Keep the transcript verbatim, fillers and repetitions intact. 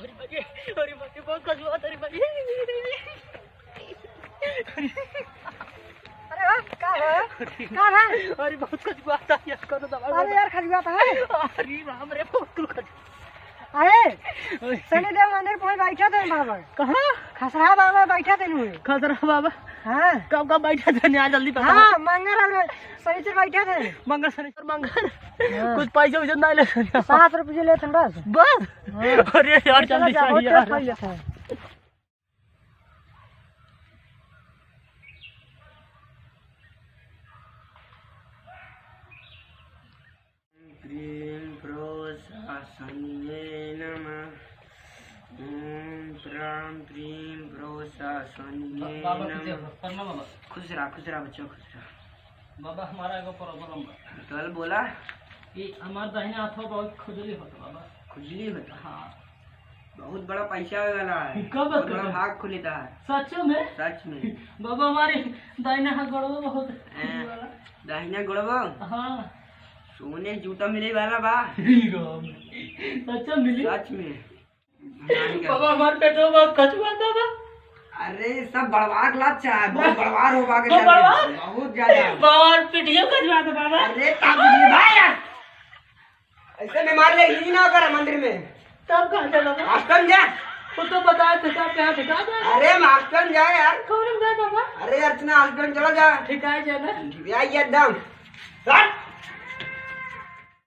अरे भाई, अरे भाई, बहुत खजुआत, अरे भाई। अरे वाह, का है? का है? अरे बहुत खजुआत है यार, करो दवा। अरे यार, खजुआत है। अरे राम रे, बहुत कुल खजुआत। अरे, ओए। शनिदेव मंदिर पे बैठा थे बाबा। कहाँ? खसरा बाबा बैठा थे नु। खसरा बाबा? हाँ। कब कब बैठा थे? आ जल्दी बता। हाँ, मंगर और शनिचर बैठा थे। मंगर, शनिचर, मंगर। हाँ। कुछ पैसा वैसा ना ले सर। सात रुपये लेते हैं बस। बस? हाँ। अरे यार, इतना जल्दी ज्यादा चाहिए यार। पैसा लेते हैं। प्रीं प्रशासनिये नमः। ओम प्रां प्रीं प्रशासनिये बा-, बाबा, नमः। पीछे हटो, प्रणाम बाबा। खुश रहा, खुश रहा बच्चा, खुश रहा। बाबा, हमारा एगो problem बा। चल बोला। ई हमार दाहिना हाथवा बहुत खुजली होता बाबा। खुजली होता? हाँ। बहुत बड़ा पैसा होए वाला है। कब बहुत बड़ा तक? भाग खुलेता है। सच में? सच में। बाबा, हमारे दाहिना हाथ गोड़वा बहुत हैं, खुजली वाला। दाहिना गोड़वा? हाँ। सोने जूता मिले वाला बा। सच में मिली? सच में। बाबा, हमार पेटवा बहुत खजुआत बा। अरे, सब बड़वार लात चाहे, बहुत बड़वार हो बागे तो जाके। बड़वार? बहुत ज्यादा। बाबा, हमार पिठिया खजुआत बा बाबा। अरे, ताप दीजिए भाई यार। ऐसे में मार ले, ही ना करे मंदिर में। तब कहाँ जाए बाबा? हॉस्टल जा। वो तो बता, ठिका पे, हाँ, ठिका जा। अरे, हॉस्टल जा यार। कौन में जाए बाबा? अरे, अर्चना, हॉस्टल चला जा। ठिका जाना। या, ये एकदम। हट।